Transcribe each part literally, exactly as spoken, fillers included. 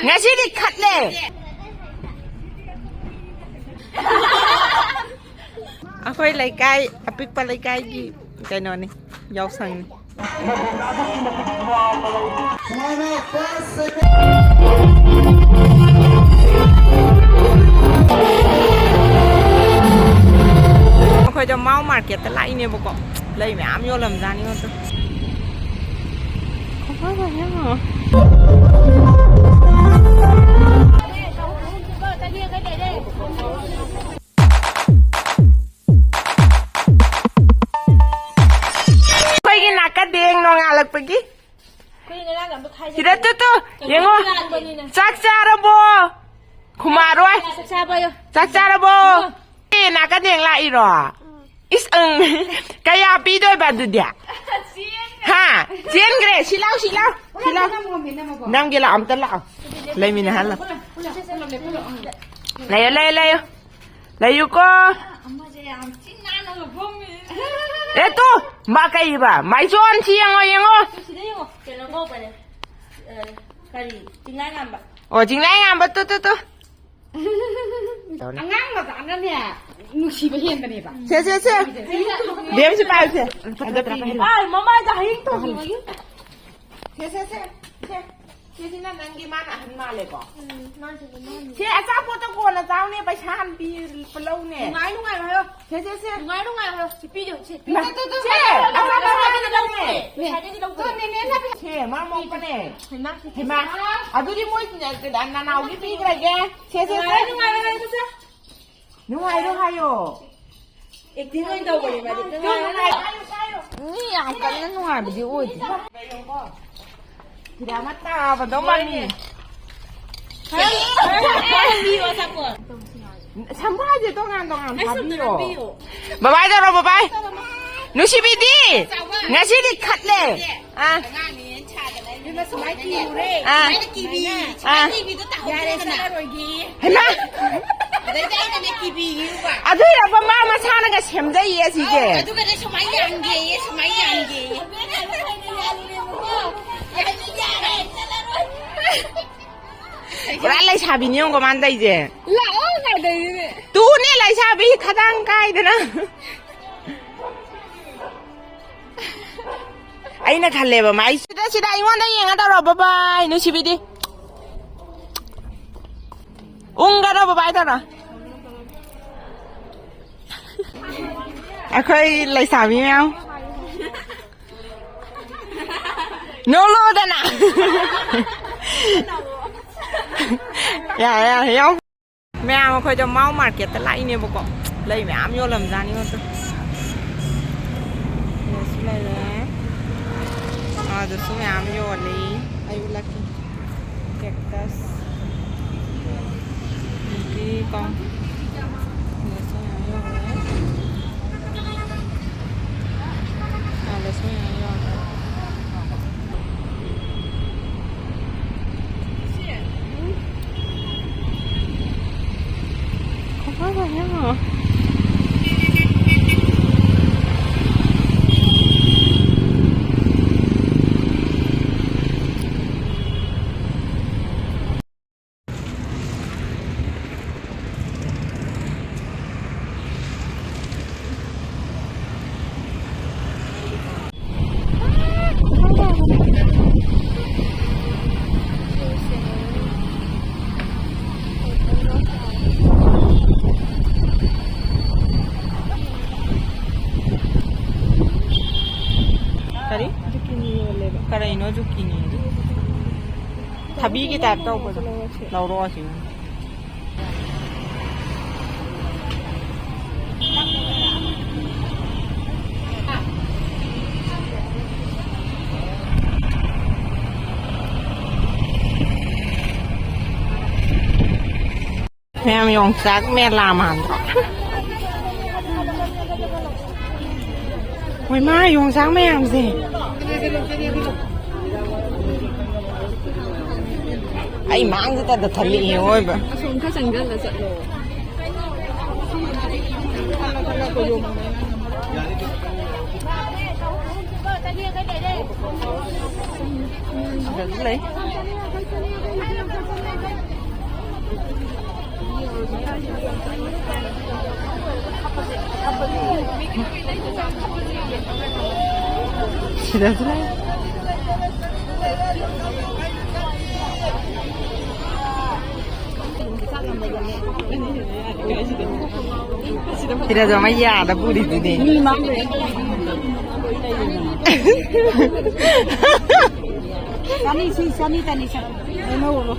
ꯉꯁꯤꯗꯤ ꯈꯠꯂꯦ꯫ ꯑꯩꯈꯣꯏ ꯂꯩꯀꯥꯏ, ꯑꯄꯤꯛꯄ ꯂꯩꯀꯥꯏꯒꯤ ꯀꯩꯅꯣꯅꯤ, ꯌꯥꯎꯁꯪꯅꯤ꯫ ꯑꯩꯈꯣꯏꯗꯣ ꯃꯥꯎ ꯃꯥꯔꯀꯦꯠꯇ ꯂꯥꯛꯏꯅꯦꯕꯀꯣ, ꯂꯩ ꯃꯌꯥꯝ ꯌꯣꯜꯂꯝꯖꯥꯠꯅꯤ ꯉꯣ꯫ ꯑꯩꯈꯣꯏꯒꯤ ꯅꯥꯀꯟꯗ ꯅꯣꯡꯉꯥꯜꯂꯛꯄꯒꯤ꯫ ꯑꯩꯈꯣꯏ ꯉꯔꯥꯡ ꯑꯝꯇ ꯊꯥꯏꯖꯗꯦ꯫ ꯁꯤꯗ ꯇꯨ ꯇꯨ, ꯌꯦꯡꯉꯣ꯫ ꯂꯥꯛꯄꯅꯤꯅ꯫ ꯆꯥꯛ ꯆꯥꯔꯕꯣ? ꯈꯨꯃꯥꯔꯣꯏ꯫ ꯆꯥꯛ ꯆꯥꯕ ꯌꯣ꯫ ꯆꯥꯛ ꯆꯥꯔꯕꯣ? ꯑꯦ, ꯅꯥꯀꯟꯗ ꯂꯥꯛꯏꯔꯣ? ꯏꯁ, ꯑꯪ꯫ ꯀꯌꯥ ꯄꯤꯗꯣꯏꯕ ꯑꯗꯨꯗꯤ? ꯍꯥ? ꯆꯦꯟꯈ꯭ꯔꯦ꯫ ꯁꯤ ꯂꯥꯎ, ꯁꯤ ꯂꯥꯎ, ꯁꯤ ꯂꯥꯎ꯫ ꯅꯝꯒꯦ ꯂꯥꯎ, ꯑꯝꯇ ꯂꯥꯛꯑꯣ꯫ ꯂꯩꯃꯤꯟꯅꯍꯜꯂꯣ꯫ ꯂꯩꯌꯣ, ꯂꯩꯌꯣ, ꯂꯩꯌꯣ꯫ ꯂꯩꯌꯨꯀꯣ꯫ ꯑꯃꯁꯦ ꯌꯥꯝ ꯊꯤ ꯅꯥꯟꯅꯒ ꯐꯝꯃꯤ꯫ ꯑꯦ, ꯇꯨ! ꯃꯥ ꯀꯩꯕ? ꯃꯥꯏꯖꯣꯟ ꯁꯤ ꯌꯦꯡꯉꯣ, ꯌꯦꯡꯉꯣ꯫ ꯇꯨ ꯁꯤꯗ ꯌꯦꯡꯉꯣ꯫ ꯀꯩꯅꯣ ꯀꯧꯕꯅꯦ꯫ ꯑ, ꯀꯔꯤ? ꯆꯤꯡꯂꯥꯏꯉꯥꯝꯕ꯫ ꯑꯣ, ꯆꯤꯡꯂꯥꯏꯉꯥꯝꯕ, ꯇꯨ, ꯇꯨ, ꯇꯨ꯫ ꯑꯉꯥꯡ ꯃꯆꯥꯅꯅꯦ, ꯅꯨꯡꯁꯤꯕ ꯍꯦꯟꯕꯅꯦꯕ꯫ ꯁꯦ, ꯁꯦ, ꯁꯦ꯫ ꯕꯦꯝ, ꯁꯤ ꯄꯥꯏꯌꯨꯁꯦ꯫ ꯑꯝꯇ ꯄꯤꯒꯦ꯫ ꯑꯥ, ꯃꯃꯥꯏꯗ ꯍꯌꯤꯡ ꯇꯣꯡꯉꯤꯕꯒꯤ꯫ ꯁꯦ, ꯁꯦ, ꯁꯦ, ꯁꯦ꯫ ꯁꯤꯁꯤꯅ ꯅꯪꯒꯤ, ꯃꯥꯅ ꯑꯍꯟ ꯃꯥꯜꯂꯦꯀꯣ? ꯎꯝ, ꯃꯥꯅ ꯁꯤꯗꯤ ꯃꯥꯅ꯫ ꯁꯦ, ꯑꯆꯥꯄꯣꯠꯇꯣ ꯀꯣꯟꯅ ꯆꯥꯎꯅꯦ, ꯄꯩꯁꯥ ꯍꯥꯟꯅ ꯄꯤ-, ꯂꯧꯅꯦ꯫ ꯅꯨꯡꯉꯥꯏ, ꯅꯨꯡꯉꯥꯏ ꯍꯥꯏꯌꯣ꯫ ꯁꯦ, ꯁꯦ, ꯁꯦ꯫ ꯅꯨꯡꯉꯥꯏ, ꯅꯨꯡꯉꯥꯏ ꯍꯥꯏꯌꯣ꯫ ꯁꯤ ꯄꯤꯌꯣ, ꯁꯤ ꯄꯤꯌꯣ꯫ ꯁꯦ, ꯑꯆꯥꯄꯣꯠ ꯍꯥꯟꯅ ꯂꯧꯅꯦ꯫ ꯄꯩꯁꯥꯗꯒꯤ ꯂꯧꯗꯣꯏꯅꯦ꯫ ꯁꯦ, ꯃꯔꯝ ꯃꯣꯛꯄꯅꯦ꯫ ꯍꯩꯃꯥ, ꯁꯤ ꯍꯩꯃꯥ, ꯑꯗꯨꯗꯤ ꯃꯣꯏ ꯅꯅꯥꯎꯒꯤ ꯄꯤꯈ꯭ꯔꯒꯦ꯫ ꯁꯦ, ꯁꯦ, ꯁꯦ꯫ ꯅꯨꯡꯉꯥꯏ, ꯅꯨꯡꯉꯥꯏ ꯍꯥꯏꯌꯣ, ꯁꯦ꯫ ꯅꯨꯡꯉꯥꯏꯔꯣ ꯍꯥꯏꯌꯣ꯫ ꯑꯦꯛꯇꯤꯡ ꯑꯣꯏꯅ ꯇꯧꯕꯅꯦ ꯃꯥꯗꯤ꯫ ꯅꯨꯡꯉꯥꯏꯔꯣ ꯍꯥꯏꯌꯣ꯫ ꯃꯤ ꯌꯥꯝ ꯀꯟꯅ ꯅꯨꯡꯉꯥꯏꯕꯗꯤ ꯑꯣꯏꯗꯦ꯫ ꯐꯤꯗꯥ ꯑꯃ ꯇꯥꯕꯗꯣ ꯃꯥꯅꯤ꯫ ꯁꯝꯕꯥꯁꯦ ꯇꯣꯉꯥꯟ ꯇꯣꯉꯥꯟ ꯊꯥꯕꯤꯌꯣ꯫ ꯕꯕꯥꯏ ꯇꯧꯔꯣ, ꯕꯕꯥꯏ꯫ ꯅꯨꯡꯁꯤꯕꯤꯗꯤ ꯉꯁꯤꯗꯤ ꯈꯠꯂꯦ꯫ ꯑꯥ꯫ ꯑꯉꯥꯡꯅꯦꯅ ꯁꯥꯗꯅ ꯑꯩꯅ ꯁꯨꯃꯥꯏꯅ ꯀꯤꯔꯨꯔꯦ꯫ ꯑꯥ꯫ ꯁꯨꯃꯥꯏꯅ ꯀꯤꯕꯤ꯫ ꯑꯥ꯫ ꯁꯨꯃꯥꯏꯅ ꯀꯤꯕꯤꯗꯣ ꯇꯥꯍꯧꯗꯗꯅ꯫ ꯌꯥꯔꯦ, ꯆꯠꯂꯔꯣꯏꯒꯦ꯫ ꯍꯩꯃꯥ! ꯑꯗꯩꯗꯤ ꯑꯩꯅꯅꯦ ꯀꯤꯕꯤꯔꯤꯕ꯫ ꯑꯗꯨꯏꯔꯕ ꯃꯥ ꯃꯁꯥꯅꯒ ꯁꯦꯝꯖꯩꯌꯦ ꯑꯁꯤꯁꯦ? ꯑꯧ, ꯑꯗꯨꯒꯅꯦ ꯁꯨꯃꯥꯏꯅ ꯌꯥꯟꯒꯦꯌꯦ, ꯁꯨꯃꯥꯏꯅ ꯌꯥꯟꯒꯦꯌꯦ꯫ ꯌꯥꯔꯦ, ꯆꯠꯂꯔꯣꯏ꯫ ꯄꯨꯔꯥ ꯂꯩꯁꯥꯕꯤꯅꯤ ꯌꯦꯡꯉꯨꯀꯣ ꯃꯥꯅ ꯇꯧꯔꯤꯁꯦ꯫ ꯂꯥꯛꯑꯣ ꯀꯥꯏꯗꯩꯅꯦ꯫ ꯇꯨꯅꯦ ꯂꯩꯁꯥꯕꯤ ꯈꯗꯥꯡ ꯀꯥꯏꯗꯅ꯫ ꯑꯩꯅ ꯈꯜꯂꯦꯕ ꯃꯥꯏ ꯁꯤꯗ, ꯁꯤꯗ ꯑꯩꯉꯣꯟꯗ ꯌꯦꯡꯉ ꯇꯧꯔꯣ, ꯕꯕꯥꯏ ꯅꯨꯡꯁꯤꯕꯤꯗꯤ꯫ ꯎꯪꯒꯅꯣ, ꯕꯕꯥꯏ ꯇꯧꯔꯣ꯫ ꯑꯩꯈꯣꯏ ꯂꯩꯁꯥꯕꯤ ꯃꯌꯥꯝ ꯅꯣꯛꯂꯛꯑꯣꯗꯅ꯫ ꯌꯥꯔꯦ, ꯌꯥꯔꯦ, ꯌꯥꯝ꯫ ꯃꯌꯥꯝ ꯑꯩꯈꯣꯏꯗꯣ ꯃꯥꯎ ꯃꯥꯔꯀꯦꯠꯇ ꯂꯥꯛꯏꯅꯦꯕꯀꯣ꯫ ꯂꯩ ꯃꯌꯥꯝ ꯌꯣꯜꯂꯝꯖꯥꯠꯅꯤ ꯉꯣ꯫ ꯁꯤꯗꯁꯨ ꯂꯩꯔꯦ꯫ ꯑꯥꯗꯁꯨ ꯃꯌꯥꯝ ꯌꯣꯜꯂꯤ꯫ ꯑꯩ ꯎꯠꯂꯛꯀꯦ꯫ ꯀꯦꯛꯇꯁ꯫ ꯑꯗꯒꯤ ꯀꯣ꯫ ꯁꯤꯗꯁꯨ ꯃꯌꯥꯝ ꯌꯣꯜꯂꯦ꯫ ꯑꯥꯗꯁꯨ ꯃꯌꯥꯝ ꯌꯣꯜꯂꯦ꯫ ꯀꯔꯤ? ꯀꯔꯤꯅꯣ ꯖꯨꯀꯤꯅꯤ? ꯊꯕꯤꯒꯤ ꯇꯥꯏꯞ ꯇꯧꯕꯗꯣ꯫ ꯂꯧꯔꯛꯑꯣ ꯑꯁꯤ꯫ ꯃꯌꯥꯝ ꯌꯣꯡꯆꯥꯛ ꯃꯦꯂꯥ ꯃꯥꯟꯗ꯭ꯔꯣ? ꯍꯣꯏ ꯃꯥ ꯌꯣꯡꯆꯥꯛ ꯃꯌꯥꯝꯁꯦ꯫ ꯑꯩ ꯃꯥꯡꯁꯤꯗ ꯊꯜꯂꯛꯑꯦ ꯑꯣꯏꯕ꯫ ꯑꯁꯣꯝ ꯈꯔ ꯆꯪꯁꯤꯜꯂ ꯆꯠꯂꯣ꯫ ꯁꯤꯗꯁꯨ ꯂꯩ꯫ ꯁꯤꯗꯁꯨ ꯂꯩ꯫ ꯁꯤꯗꯁꯨ ꯑꯃ ꯌꯥꯗ ꯄꯨꯔꯤꯗꯨꯗꯤ꯫ ꯆꯅꯤ ꯁꯤ, ꯆꯅꯤ, ꯆꯅꯤ, ꯆꯅꯤ꯫ ꯂꯧꯔꯣ꯫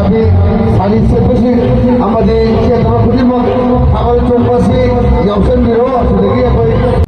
ꯁꯥꯔꯤ ꯁꯦꯠꯄꯁꯤꯡ ꯑꯃꯗꯤ ꯁꯦꯠꯇꯕ ꯈꯨꯗꯤꯡꯃꯛ ꯊꯥꯕꯜ ꯆꯣꯡꯕꯁꯤ ꯌꯥꯎꯁꯟꯕꯤꯔꯣ꯫ ꯑꯁꯤꯗꯒꯤ ꯑꯩꯈꯣꯏ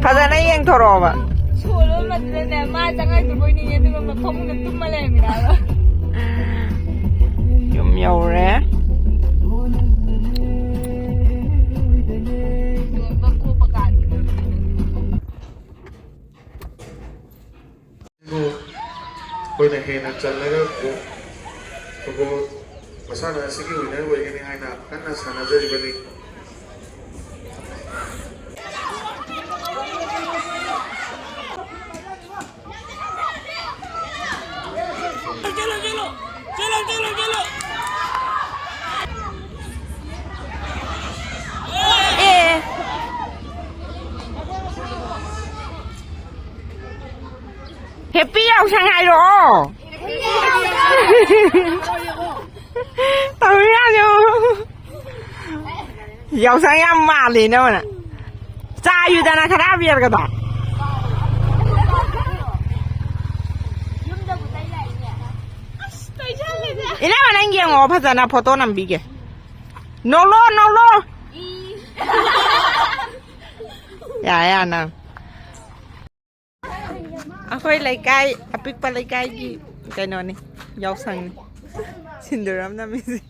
ꯐꯖꯅ ꯌꯦꯡꯊꯣꯔꯛꯑꯣꯕ꯫ ꯁꯣ ꯂꯣꯟꯕꯗꯨꯗꯅꯦ, ꯃꯥ ꯆꯪꯉꯛꯇꯕꯣꯏ ꯅꯤꯡꯉꯦ, ꯑꯗꯨꯒ ꯃ-, ꯐꯃꯨꯡꯗ ꯇꯨꯝꯃ ꯂꯩꯔꯝꯃꯤꯅꯦ ꯍꯥꯏꯕ꯫ ꯌꯨꯝ ꯌꯧꯔꯦ꯫ ꯌꯣꯟꯕ ꯈꯣꯠꯄ ꯀꯥꯟꯗ꯫ ꯑꯩꯈꯣꯏꯅ ꯍꯦꯟꯅ ꯆꯜꯂꯒ ꯐꯨꯠꯕꯣꯜ ꯃꯁꯥꯟꯅ ꯑꯁꯤꯒꯤ ꯋꯤꯅꯔ ꯑꯣꯏꯒꯅꯤ ꯍꯥꯏꯅ ꯀꯟꯅ ꯁꯥꯟꯅꯖꯔꯤꯕꯅꯤ꯫ ꯑꯦ꯫ ꯍꯦꯞꯄꯤ ꯌꯥꯎꯁꯪ ꯍꯥꯏꯔꯛꯑꯣ꯫ ꯇꯧꯔꯤꯔꯥ ꯌꯦꯡꯉꯣ꯫ ꯌꯥꯎꯁꯪ ꯌꯥꯝ ꯃꯥꯜꯂꯦ ꯅꯪꯅ꯫ ꯆꯥ ꯌꯨꯗꯅ ꯈꯔ ꯕꯤꯌꯔꯒꯗꯣ꯫ ꯏꯅꯝꯃ ꯅꯪ ꯌꯦꯡꯉꯣ ꯐꯖꯅ ꯐꯣꯇꯣ ꯅꯝꯕꯤꯒꯦ꯫ ꯅꯣꯛꯂꯣ, ꯅꯣꯛꯂꯣ꯫ ꯌꯥꯔꯦ, ꯌꯥꯔꯦ ꯅꯪ꯫ ꯑꯩꯈꯣꯏ ꯂꯩꯀꯥꯏ, ꯑꯄꯤꯛꯄ ꯂꯩꯀꯥꯏꯒꯤ ꯀꯩꯅꯣꯅꯤ, ꯌꯥꯎꯁꯪꯅꯤ꯫ ꯁꯤꯟꯗꯨꯔ ꯑꯃ ꯅꯝꯃꯤꯁꯦ꯫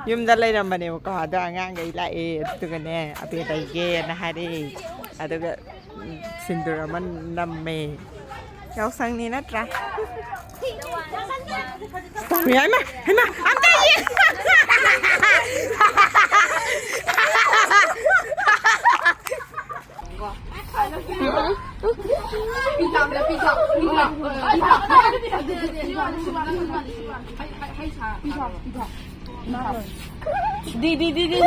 ꯌꯨꯝꯗ ꯂꯩꯔꯝꯕꯅꯦꯕꯀꯣ, ꯑꯗꯣ ꯑꯉꯥꯡꯈꯩ ꯂꯥꯛꯑꯦ, ꯑꯗꯨꯒꯅꯦ ꯑꯕꯦꯔ ꯇꯩꯒꯦꯅ ꯍꯥꯏꯔꯛꯑꯦ꯫ ꯑꯗꯨꯒ ꯁꯤꯟꯗꯨꯔ ꯑꯃ ꯅꯝꯃꯦ꯫ ꯌꯥꯎꯁꯪꯅꯤ ꯅꯠꯇ꯭ꯔꯥ? ꯍꯩꯃꯥ, ꯍꯩꯃꯥ, ꯑꯝꯇ ꯌꯦꯡ-, ꯗꯤ, ꯗꯤ, ꯗꯤ, ꯗꯤ, ꯗꯤ꯫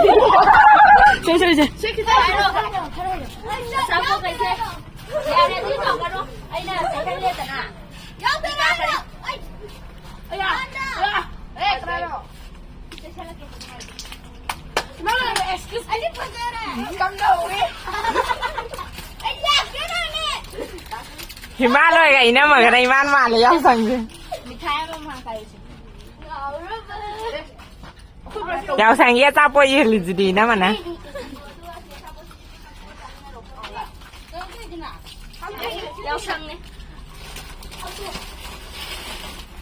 ꯁꯦ, ꯁꯦ, ꯁꯦ꯫ ꯑꯆꯥꯄꯣꯠ ꯀꯩꯁꯦ꯫ ꯌꯥꯔꯦ, ꯑꯗꯨꯗꯤ ꯇꯧꯒꯅꯨ꯫ ꯑꯩꯅ ꯁꯥꯏꯀꯜ ꯂꯦꯞꯇꯅ꯫ ꯌꯥꯎꯗꯦ, ꯌꯥꯎꯗꯦ꯫ ꯑꯩ꯫ ꯑꯌꯥ꯫ ꯑꯌꯥ꯫ ꯑꯦ, ꯀꯅꯥꯅꯣ? ꯅꯪ excuse ꯑꯩꯗꯤ ꯐꯖꯔꯦ꯫ ꯀꯝꯗꯧꯔꯤ? ꯑꯩ ꯂꯥꯛꯀꯦ ꯇꯧꯔꯦ꯫ ꯍꯤꯃꯥꯂꯣꯏꯒ ꯏꯅꯝꯃꯒꯅ ꯏꯃꯥꯟ ꯃꯥꯜꯂꯦ ꯌꯥꯎꯁꯪꯁꯦ꯫ ꯃꯤꯊꯥꯏ ꯑꯃꯃꯝ ꯍꯥꯟꯅ ꯀꯥꯏꯔꯨꯁꯦ꯫ ꯌꯥꯎꯁꯪꯒꯤ ꯑꯆꯥꯄꯣꯠ ꯌꯦꯜꯂꯤꯁꯤꯗꯤ ꯏꯅꯝꯃꯅ꯫ ꯁꯪꯅꯦ꯫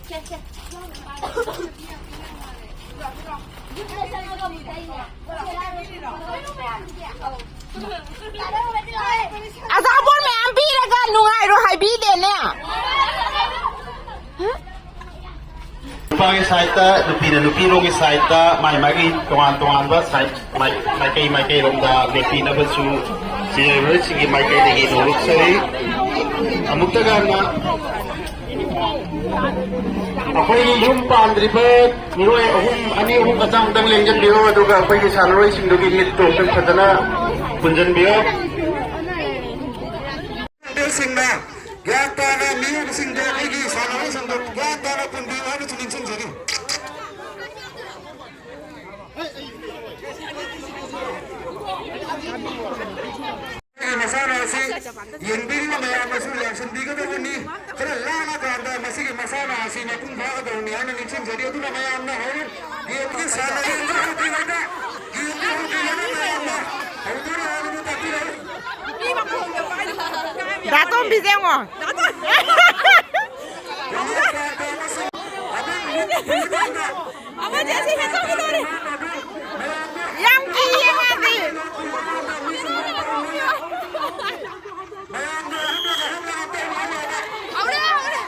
ꯁꯦ, ꯁꯦ꯫ ꯑꯆꯥꯄꯣꯠ ꯃꯌꯥꯝ ꯄꯤꯔꯒ ꯅꯨꯡꯉꯥꯏꯔꯣ ꯍꯥꯏꯕꯤꯗꯦꯅꯦ꯫ ꯅꯨꯄꯥꯒꯤ ꯁꯥꯏꯠꯇ, ꯅꯨꯄꯤꯅ ꯅꯨꯄꯤꯔꯣꯝꯒꯤ ꯁꯥꯏꯠꯇ, ꯃꯥꯏ ꯃꯥꯒꯤ ꯇꯣꯉꯥꯟ ꯇꯣꯉꯥꯟꯕ ꯁꯥꯏꯠ, ꯃꯥꯏ-, ꯃꯥꯏꯀꯩ ꯃꯥꯏꯀꯩꯔꯣꯝꯗ ꯂꯦꯞꯄꯤꯅꯕꯁꯨ ꯁꯤꯖꯔꯣꯏꯁꯤꯡꯒꯤ ꯃꯥꯏꯀꯩꯗꯒꯤ ꯅꯣꯂꯨꯛꯆꯔꯤ꯫ ꯑꯃꯨꯛꯇꯒ ꯍꯟꯅ ꯑꯩꯈꯣꯏꯒꯤ ꯌꯨꯝ ꯄꯥꯟꯗ꯭ꯔꯤꯕ ꯃꯤꯑꯣꯏ ꯑꯍꯨꯝ, ꯑꯅꯤ ꯑꯍꯨꯝ ꯃꯆꯥ ꯑꯃꯇꯪ ꯂꯦꯡꯁꯤꯟꯕꯤꯔꯣ, ꯑꯗꯨꯒ ꯑꯩꯈꯣꯏꯒꯤ ꯁꯥꯟꯅꯔꯣꯏꯁꯤꯡꯗꯨꯒꯤ ꯃꯤꯠꯇꯣ ꯑꯝꯇꯪ ꯐꯖꯅ ꯄꯨꯟꯁꯤꯟꯕꯤꯌꯣ꯫ ꯁꯤꯡꯅ ꯒ꯭ꯌꯥꯟ ꯇꯥꯅ ꯃꯤꯑꯣꯏꯕꯁꯤꯡꯗ ꯑꯩꯈꯣꯏꯒꯤ ꯁꯥꯟꯅꯔꯣꯏꯁꯤꯡꯗ ꯒ꯭ꯌꯥꯟ ꯇꯥꯅ ꯄꯨꯟꯕꯤꯌꯨ ꯍꯥꯏꯅꯁꯨ ꯅꯤꯡꯁꯤꯡꯖꯔꯤ꯫ ꯃꯁꯥꯟꯅ ꯑꯁꯤ ꯌꯦꯡꯕꯤꯔꯤꯕ ꯃꯌꯥꯝꯅꯁꯨ ꯌꯥꯁꯤꯟꯕꯤꯒꯗꯕꯅꯤ꯫ ꯈꯔ ꯂꯥꯡꯉꯀꯥꯟꯗ ꯃꯁꯤꯒꯤ ꯃꯁꯥꯟꯅ ꯑꯁꯤ ꯃꯄꯨꯡ ꯐꯥꯒꯗꯕꯅꯤ ꯍꯥꯏꯅ ꯅꯤꯡꯁꯤꯡꯖꯔꯤ꯫ ꯑꯗꯨꯅ ꯃꯌꯥꯝꯅ ꯍꯣꯔꯦꯟ ꯒꯦꯝꯒꯤ ꯁꯥꯟꯅꯕ ꯍꯧꯗ꯭ꯔꯤꯉꯩꯗ, ꯒꯦꯝꯒꯤ ꯍꯧꯗ꯭ꯔꯤꯉꯩꯗ ꯃꯌꯥꯝꯅ ꯍꯧꯗꯣꯔꯦ ꯍꯥꯏꯕꯗꯨ ꯇꯥꯛꯄꯤꯔꯛꯎ꯫ ꯗꯥꯇꯣꯝꯕꯤꯁꯦ ꯌꯦꯡꯉꯣ꯫ ꯑꯃꯁꯦ ꯑꯁꯤ ꯍꯦꯟꯗꯣꯛꯀꯗꯧꯔꯦ꯫ ꯌꯥꯝ ꯀꯤꯌꯦ ꯃꯥꯗꯤ꯫ ꯍꯧꯔꯦ, ꯍꯧꯔꯦ꯫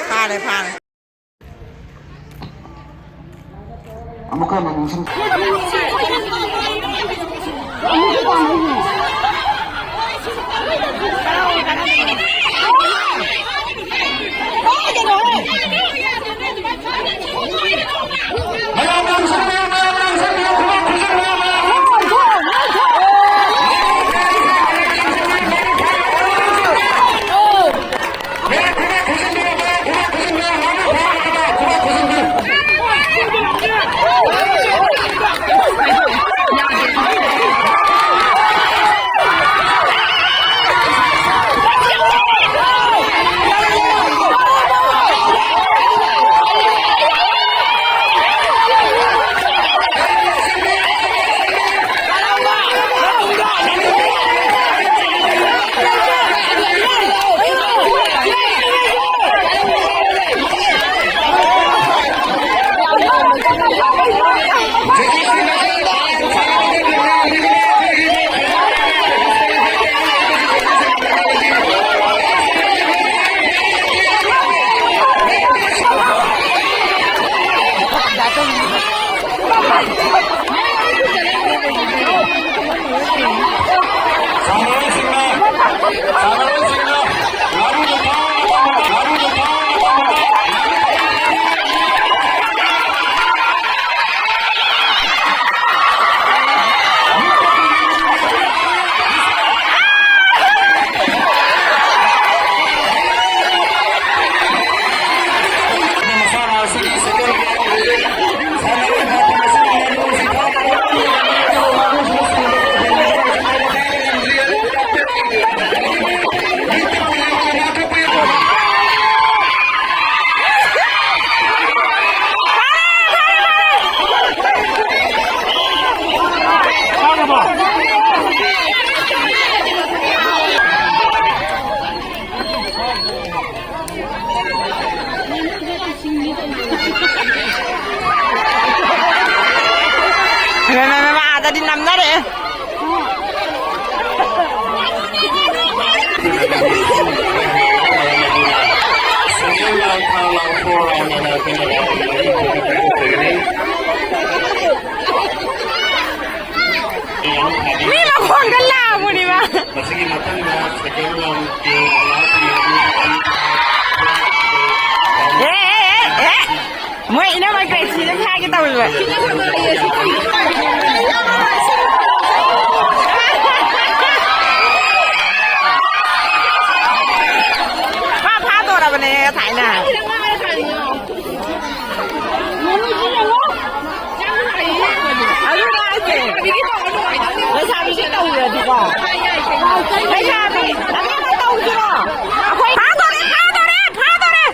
ꯐꯥꯔꯦ, ꯐꯥꯔꯦ꯫ ꯑꯃꯨꯛꯀ ꯍꯟꯅ ꯅꯤꯡꯁꯤꯡ- ꯃꯥ, ꯃꯥ, ꯃꯥ, ꯃꯥ, ꯑꯥꯗꯗꯤ ꯅꯝꯅꯔꯦ꯫ ꯃꯤ ꯃꯈꯣꯡꯗ ꯂꯥꯎꯕꯅꯦꯕ꯫ ꯃꯁꯤꯒꯤ ꯃꯊꯪꯗ second round ꯀꯤ last round ꯑꯦ, ꯑꯦ, ꯑꯦ, ꯑꯦ꯫ ꯃꯣꯏ ꯏꯅꯝꯃ ꯀꯩ ꯊꯤꯔ ꯍꯥꯏꯒꯦ ꯇꯧꯔꯤ꯫ ꯐꯥ ꯐꯥꯗꯣꯔꯕꯅꯦ ꯊꯥꯏꯅ꯫ ꯑꯗꯨꯅ ꯍꯥꯏꯁꯦ꯫ ꯂꯩꯁꯥꯕꯤꯁꯦ ꯇꯧꯔꯗꯤꯀꯣ꯫ ꯂꯩꯁꯥꯕꯤ ꯑꯃ ꯇꯧꯁꯤꯔꯣ? ꯑꯩꯈꯣꯏ ꯐꯥꯗꯣꯔꯦ, ꯐꯥꯗꯣꯔꯦ, ꯐꯥꯗꯣꯔꯦ꯫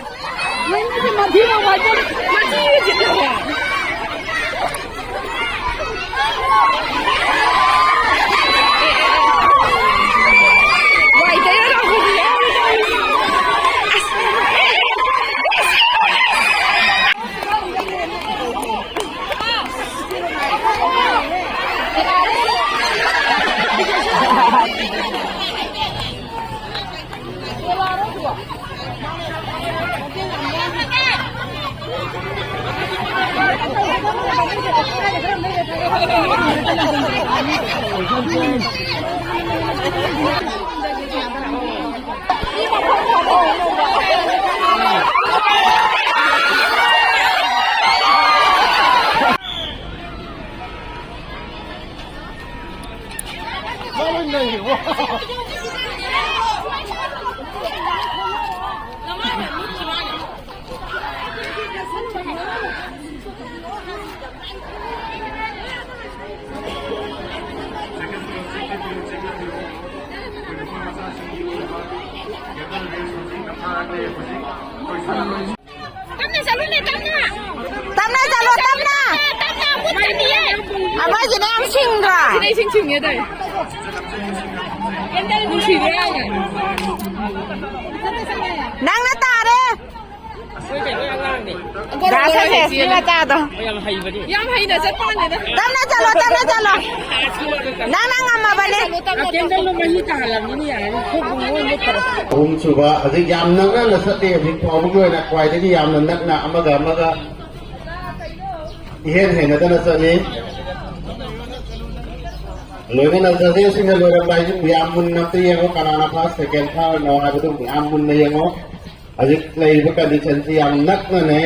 ꯇꯞꯅ ꯆꯠꯂꯨꯅꯦ, ꯇꯞꯅ꯫ ꯇꯞꯅ ꯆꯠꯂꯣ, ꯇꯞꯅ꯫ ꯇꯞꯅ, ꯃꯨꯠꯀꯅꯤꯌꯦ꯫ ꯑꯃꯁꯤꯅ ꯌꯥꯝ ꯁꯤꯡꯗ꯭ꯔꯣ? ꯁꯤꯅ ꯏꯁꯤꯡ ꯁꯤꯡꯉꯦ ꯇꯧꯔꯤ꯫ ꯅꯨꯡꯁꯤꯕ꯭ꯔꯥ ꯌꯥꯝꯅ? ꯅꯪꯅ ꯇꯥꯔꯦ꯫ ꯗꯥ ꯁꯔꯃꯦꯁꯀꯤ ꯃꯆꯥꯗꯣ꯫ ꯌꯥꯝ ꯍꯩꯅ ꯆꯠꯄ ꯋꯥꯅꯤꯗ꯫ ꯇꯞꯅ ꯆꯠꯂꯣ, ꯇꯞꯅ ꯆꯠꯂꯣ꯫ ꯅꯪꯅ ꯉꯝꯃꯕꯅꯦ꯫ ꯀꯦꯟꯗꯜꯗꯣ ꯃꯍꯤ ꯇꯥꯍꯜꯂꯝꯅꯤꯅꯦ, ꯌꯥꯔꯦ꯫ ꯈꯣꯡ ꯃꯣꯏ ꯃꯨꯠꯈ꯭ꯔꯦ꯫ ꯑꯍꯨꯝꯁꯨꯕ, ꯍꯧꯖꯤꯛ ꯌꯥꯝ ꯅꯛꯅꯅ ꯆꯠꯂꯤ꯫ ꯍꯧꯖꯤꯛ ꯐꯥꯎꯕꯒꯤ ꯑꯣꯏꯅ ꯈ꯭ꯋꯥꯏꯗꯒꯤ ꯌꯥꯝꯅ ꯅꯛꯅ ꯑꯃꯒ ꯑꯃꯒ ꯏꯍꯦꯟ ꯍꯦꯟꯅꯗꯅ ꯆꯠꯂꯤ꯫ ꯂꯣꯏꯅꯅ ꯖꯖꯦꯁꯁꯤꯡꯅ ꯂꯣꯏꯔꯝꯗꯥꯏꯁꯤ ꯌꯥꯝ ꯃꯨꯟꯅ ꯑꯝꯇ ꯌꯦꯡꯉꯣ, ꯀꯅꯥꯅ ꯐꯥꯔꯁ, ꯁꯦꯀꯦꯟ, ꯊꯥꯔꯗꯅꯣ ꯍꯥꯏꯕꯗꯨ ꯌꯥꯝ ꯃꯨꯟꯅ ꯌꯦꯡꯉꯣ꯫ ꯍꯧꯖꯤꯛ ꯂꯩꯔꯤꯕ ꯀꯟꯗꯤꯁꯟꯁꯤ ꯌꯥꯝ ꯅꯛꯅꯅꯦ꯫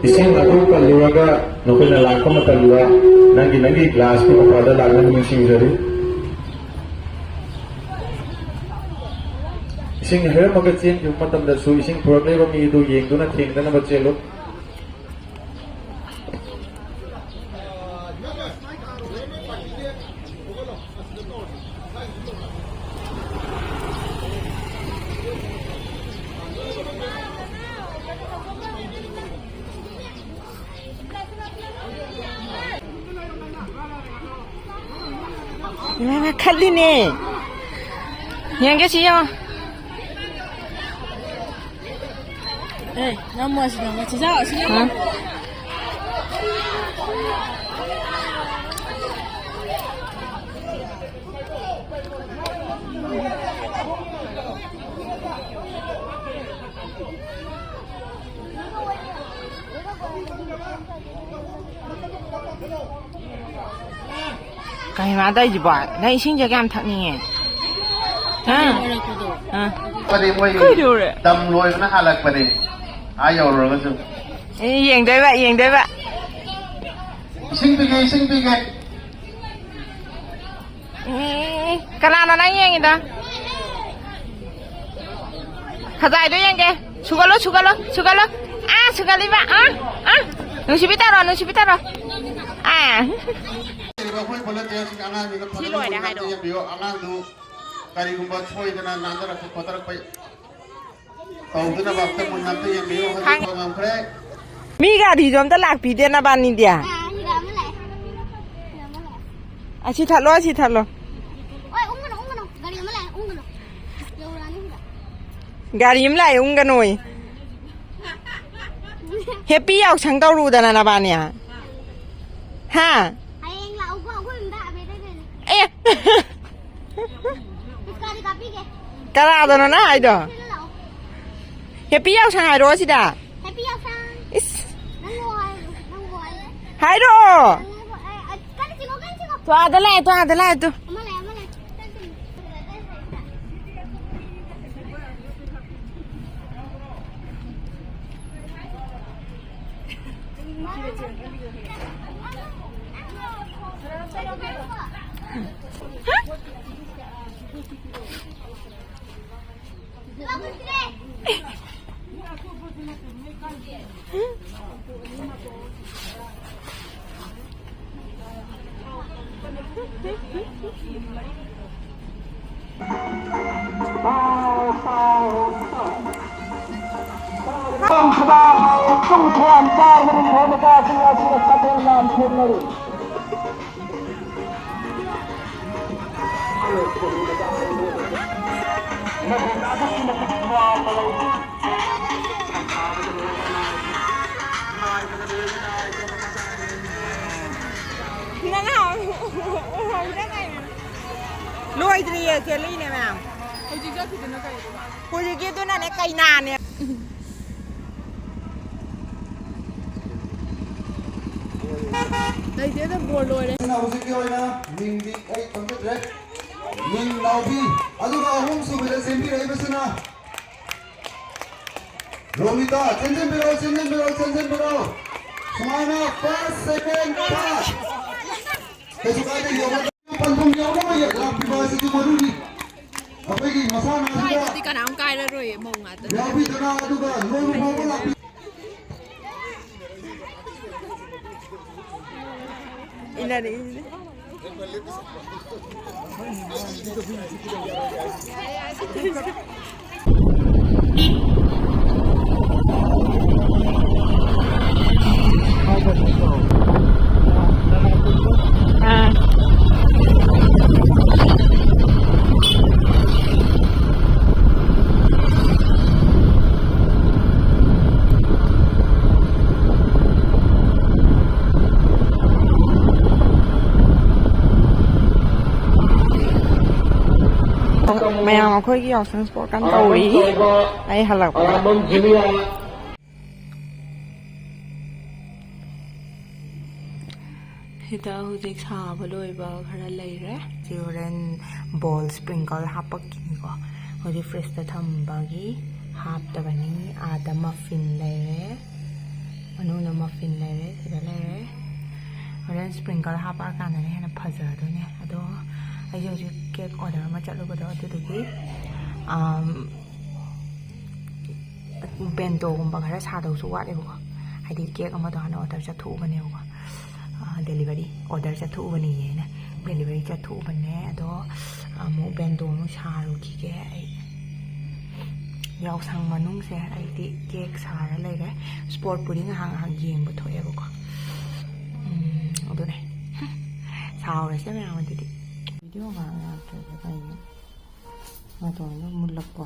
ꯏꯁꯤꯡ ꯑꯗꯨ ꯀꯜꯂꯨꯔꯒ ꯅꯈꯣꯏꯅ ꯂꯥꯛꯄ ꯃꯇꯝꯗ ꯅꯪꯒꯤ, ꯅꯪꯒꯤ ꯒ꯭ꯂꯥꯁꯀꯤ ꯃꯄꯥꯗ ꯂꯥꯛꯅꯕ ꯅꯤꯡꯁꯤꯡꯖꯔꯤ꯫ ꯏꯁꯤꯡ ꯍꯩꯔꯝꯃꯒ ꯆꯦꯟꯈꯤꯕ ꯃꯇꯝꯗꯁꯨ ꯏꯁꯤꯡ ꯄꯨꯔꯛꯂꯤꯕ ꯃꯤ ꯑꯗꯨ ꯌꯦꯡꯗꯨꯅ ꯊꯦꯡꯗꯅꯕ ꯆꯦꯜꯂꯨ꯫ ꯏꯃꯥ, ꯏꯃꯥ, ꯈꯠꯂꯤꯅꯦ꯫ ꯌꯦꯡꯒꯦ, ꯁꯤ ꯌꯦꯡꯉꯣ꯫ ꯑꯦ, ꯅꯝꯃꯣ, ꯑꯁꯤ ꯅꯝꯃꯣ꯫ ꯆꯤꯟꯖꯥꯛ ꯑꯁꯤ ꯅꯝꯃꯣ꯫ ꯍꯥ? ꯀꯩꯅꯣ ꯇꯧꯔꯤꯁꯤꯕꯣ? ꯅꯪ ꯏꯁꯤꯡꯁꯦ ꯀꯌꯥꯝ ꯊꯛꯅꯤꯡꯉꯦ? ꯍꯥ? ꯂꯣꯏꯔꯛꯄꯗꯣ꯫ ꯑꯥ꯫ ꯐꯔꯦ, ꯃꯣꯏ ꯀꯩꯗꯧꯔꯦ? ꯇꯝ ꯂꯣꯏꯕꯅ ꯍꯥꯜꯂꯛꯄꯅꯦ꯫ ꯑꯥ ꯌꯧꯔꯨꯔꯒꯁꯨ꯫ ꯑꯦ, ꯌꯦꯡꯗꯣꯏꯕ, ꯌꯦꯡꯗꯣꯏꯕ꯫ ꯏꯁꯤꯡ ꯄꯤꯒꯦ, ꯏꯁꯤꯡ ꯄꯤꯒꯦ꯫ ꯎꯝ, ꯀꯅꯥꯅꯣ ꯅꯪ ꯌꯦꯡꯉꯤꯗꯣ? ꯈꯖꯥꯏꯗꯣ ꯌꯦꯡꯒꯦ꯫ ꯁꯨꯒꯠꯂꯣ, ꯁꯨꯒꯠꯂꯣ, ꯁꯨꯒꯠꯂꯣ꯫ ꯑꯥ, ꯁꯨꯒꯠꯂꯤꯕ꯫ ꯑꯥ, ꯑꯥ꯫ ꯅꯨꯡꯁꯤꯕꯤ ꯇꯧꯔꯣ, ꯅꯨꯡꯁꯤꯕꯤ ꯇꯧꯔꯣ꯫ ꯑꯥ꯫ ꯑꯩꯈꯣꯏ ꯚꯣꯂꯟꯇꯤꯌꯔꯁꯤꯡ ꯑꯉꯥꯡꯁꯤꯡꯅ ꯁꯤ ꯂꯣꯏꯔꯦ ꯐꯖꯅ ꯍꯥꯏꯔꯣ꯫ ꯌꯦꯡꯕꯤꯌꯨ꯫ ꯑꯉꯥꯡꯗꯨ ꯀꯔꯤꯒꯨꯝꯕ ꯁꯣꯏꯗꯅ ꯅꯥꯟꯊꯔꯛꯄ ꯈꯣꯠꯊꯔꯛꯄ ꯇꯧꯗꯅꯕ ꯑꯝꯇ ꯃꯨꯟꯅ ꯑꯝꯇ ꯌꯦꯡꯕꯤꯌꯨ꯫ ꯍꯧꯖꯤꯛ ꯈꯪ- ꯉꯝꯈ꯭ꯔꯦ꯫ ꯃꯤ ꯒꯥꯔꯤꯁꯨ ꯑꯝꯇ ꯂꯥꯛꯄꯤꯗꯦ ꯅꯕꯥꯅꯤꯗꯤ꯫ ꯑꯥ, ꯍꯤꯔꯥ ꯑꯃ ꯂꯥꯛꯑꯦ꯫ ꯍꯤꯔꯥ ꯑꯃ ꯂꯥꯛꯑꯦ꯫ ꯑꯁꯤ ꯊꯠꯂꯣ, ꯑꯁꯤ ꯊꯠꯂꯣ꯫ ꯑꯣꯏ, ꯎꯪꯒꯅꯨ, ꯎꯪꯒꯅꯨ꯫ ꯒꯥꯔꯤ ꯑꯃ ꯂꯥꯛꯑꯦ, ꯎꯪꯒꯅꯨ꯫ ꯌꯧꯔꯛꯑꯅꯤ ꯁꯤꯗ꯫ ꯒꯥꯔꯤ ꯑꯃ ꯂꯥꯛꯑꯦ, ꯎꯪꯒꯅꯣꯌꯦ꯫ ꯍꯦꯄꯤ ꯌꯥꯎꯁꯪ ꯇꯧꯔꯨꯗꯅ ꯅꯕꯥꯅꯤ꯫ ꯍꯥ? ꯍꯌꯦꯡ ꯂꯥꯛꯎꯀꯣ, ꯑꯩꯈꯣꯏ ꯌꯨꯝꯗ ꯑꯕꯦꯗ ꯂꯩꯔꯦ꯫ ꯑꯦ꯫ ꯄꯤꯁꯀꯥꯗꯤ ꯀꯥꯞꯄꯤꯒꯦ꯫ ꯀꯅꯥꯗꯅꯣ ꯅꯪ ꯍꯥꯏꯗꯣ? ꯁꯤꯗ ꯂꯥꯛꯑꯣ꯫ ꯍꯦꯄꯤ ꯌꯥꯎꯁꯪ ꯍꯥꯏꯔꯣ ꯁꯤꯗ꯫ ꯍꯦꯄꯤ ꯌꯥꯎꯁꯪ꯫ ꯏꯁ꯫ ꯅꯪꯕꯨ ꯍꯥꯏꯔꯣ, ꯅꯪꯕꯨ ꯍꯥꯏꯔꯣ꯫ ꯍꯥꯏꯔꯣ꯫ ꯅꯪꯕꯨ ꯍꯥꯏ-, ꯑ, ꯀꯟꯅ ꯆꯤꯡꯉꯣ, ꯀꯟꯅ ꯆꯤꯡꯉꯣ꯫ ꯇꯨ ꯑꯥꯗ ꯂꯥꯛꯑꯦ, ꯇꯨ ꯑꯥꯗ ꯂꯥꯛꯑꯦ, ꯇꯨ꯫ ꯑꯃ ꯂꯩ, ꯑꯃ ꯂꯩ꯫ ꯀꯟꯅ ꯆꯤꯡꯉꯣ꯫ ꯂꯣꯏꯗ꯭ꯔꯤꯌꯦ, ꯆꯦꯜꯂꯛꯏꯅꯦ ꯃꯌꯥꯝ꯫ ꯍꯧꯖꯤꯛ ꯆꯠꯈꯤꯗꯨꯅ ꯀꯩꯅꯣ? ꯍꯧꯖꯤꯛꯀꯤꯗꯨꯅꯅꯦ ꯀꯩꯅꯥꯅꯦ꯫ ꯂꯩꯇꯦꯗ, ꯕꯣꯔ ꯂꯣꯏꯔꯦ꯫ ꯑꯗꯨꯅ ꯍꯧꯖꯤꯛꯀꯤ ꯑꯣꯏꯅ ꯃꯤꯡꯗꯤ ꯑꯩ ꯈꯪꯖꯗ꯭ꯔꯦ꯫ ꯃꯤꯡ ꯅꯥꯎꯕꯤ꯫ ꯑꯗꯨꯒ ꯑꯍꯨꯝꯁꯨꯕꯗ ꯆꯦꯟꯕꯤꯔꯛꯏꯕꯁꯤꯅ ꯔꯣꯃꯤꯇꯥ꯫ ꯆꯦꯟꯁꯤꯟꯕꯤꯔꯛꯑꯣ, ꯆꯦꯟꯁꯤꯟꯕꯤꯔꯛꯑꯣ, ꯆꯦꯟꯁꯤꯟꯕꯤꯔꯛꯑꯣ꯫ ꯁꯨꯃꯥꯏꯅ first, second, third꯫ ꯀꯩꯁꯨ ꯀꯥꯏꯗꯦ, ꯌꯧꯔꯛꯑꯣ꯫ ꯄꯟꯊꯨꯡ ꯌꯧꯅꯕ ꯂꯥꯛꯄꯤꯕ ꯑꯁꯤꯁꯨ ꯃꯔꯨꯅꯤ꯫ ꯑꯩꯈꯣꯏꯒꯤ ꯃꯁꯥꯟꯅ ꯑꯁꯤꯗ ꯀꯥꯏꯗꯗꯤ ꯀꯅꯥꯝ ꯀꯥꯏꯔꯔꯣꯏꯌꯦ, ꯃꯧ ꯉꯥꯛꯇꯅꯤ꯫ ꯌꯥꯎꯕꯤꯗꯅ ꯑꯗꯨꯒ ꯂꯣꯏꯕ ꯐꯥꯎꯕ ꯂꯥꯛꯄꯤ-, ꯏꯟꯅꯔꯦ, ꯏꯟꯅꯔꯦ꯫ ꯑꯥ꯫ ꯃꯌꯥꯝ ꯑꯩꯈꯣꯏꯒꯤ ꯌꯥꯎꯁꯪ ꯁ꯭ꯄꯣꯔꯠ ꯀꯟꯅ ꯇꯧꯔꯤ꯫ ꯑꯩ ꯍꯜꯂꯛꯄꯗ꯫ ꯁꯤꯗ ꯍꯧꯖꯤꯛ ꯁꯥꯕ ꯂꯣꯏꯕ ꯈꯔ ꯂꯩꯔꯦ꯫ ꯁꯤ ꯍꯣꯔꯦꯟ ꯕꯣꯜ ꯁ꯭ꯄ꯭ꯔꯤꯡꯀꯜ ꯍꯥꯞꯄꯛꯈꯤꯅꯤꯀꯣ꯫ ꯍꯧꯖꯤꯛ ꯐ꯭ꯔꯤꯖꯇ ꯊꯝꯕꯒꯤ ꯍꯥꯞꯇꯕꯅꯤ꯫ ꯑꯥꯗ ꯃꯐꯤꯟ ꯂꯩꯔꯦ, ꯃꯅꯨꯡꯗ ꯃꯐꯤꯟ ꯂꯩꯔꯦ, ꯁꯤꯗ ꯂꯩꯔꯦ꯫ ꯍꯣꯔꯦꯟ ꯁ꯭ꯄ꯭ꯔꯤꯡꯀꯜ ꯍꯥꯞꯄꯛꯑꯀꯥꯟꯗꯅꯦ ꯍꯦꯟꯅ ꯐꯖꯗꯣꯏꯅꯦ꯫ ꯑꯗꯣ ꯑꯩꯁꯦ ꯍꯧꯖꯤꯛ ꯀꯦꯛ ꯑꯣꯔꯗꯔ ꯑꯃ ꯆꯠꯂꯨꯕꯗꯣ, ꯑꯗꯨꯗꯨꯒꯤ, ꯑꯝ, ꯕꯦꯟꯇꯣꯒꯨꯝꯕ ꯈꯔ ꯁꯥꯗꯧꯁꯨ ꯋꯥꯠꯂꯦꯕꯀꯣ꯫ ꯍꯥꯏꯗꯤ ꯀꯦꯛ ꯑꯃꯗꯣ ꯍꯥꯟꯅ ꯑꯣꯔꯗꯔ ꯆꯠꯊꯣꯛꯎꯕꯅꯦꯕꯀꯣ꯫ ꯗꯦꯂꯤꯚꯔꯤ ꯑꯣꯔꯗꯔ ꯆꯠꯊꯣꯛꯎꯕꯅꯦꯌꯦ ꯑꯩꯅ꯫ ꯗꯦꯂꯤꯚꯔꯤ ꯆꯠꯊꯣꯛꯎꯕꯅꯦ꯫ ꯑꯗꯣ ꯑꯃꯨꯛ ꯕꯦꯟꯇꯣ ꯑꯃꯨꯛ ꯁꯥꯔꯨꯈꯤꯒꯦ ꯑꯩ꯫ ꯌꯥꯎꯁꯪ ꯃꯅꯨꯡꯁꯦ ꯑꯩꯗꯤ ꯀꯦꯛ ꯁꯥꯔ ꯂꯩꯔꯦ꯫ ꯁ꯭ꯄꯣꯔꯠꯄꯨꯗꯤ ꯉꯥꯏꯍꯥꯛ ꯉꯥꯏꯍꯥꯛ ꯌꯦꯡꯕ ꯊꯣꯛꯑꯦꯕꯀꯣ꯫ ꯎꯝ, ꯑꯗꯨꯅꯦ꯫ ꯁꯥꯎꯔꯁꯦ ꯃꯌꯥꯝ ꯑꯗꯨꯗꯤ꯫ ꯚꯤꯗꯤꯑꯣ ꯉꯥꯏꯍꯥꯛ ꯌꯥꯗ꯭ꯔꯦ ꯀꯩꯅꯣ꯫ ꯃꯇꯣꯟꯗ ꯃꯨꯜꯂꯛꯄ꯫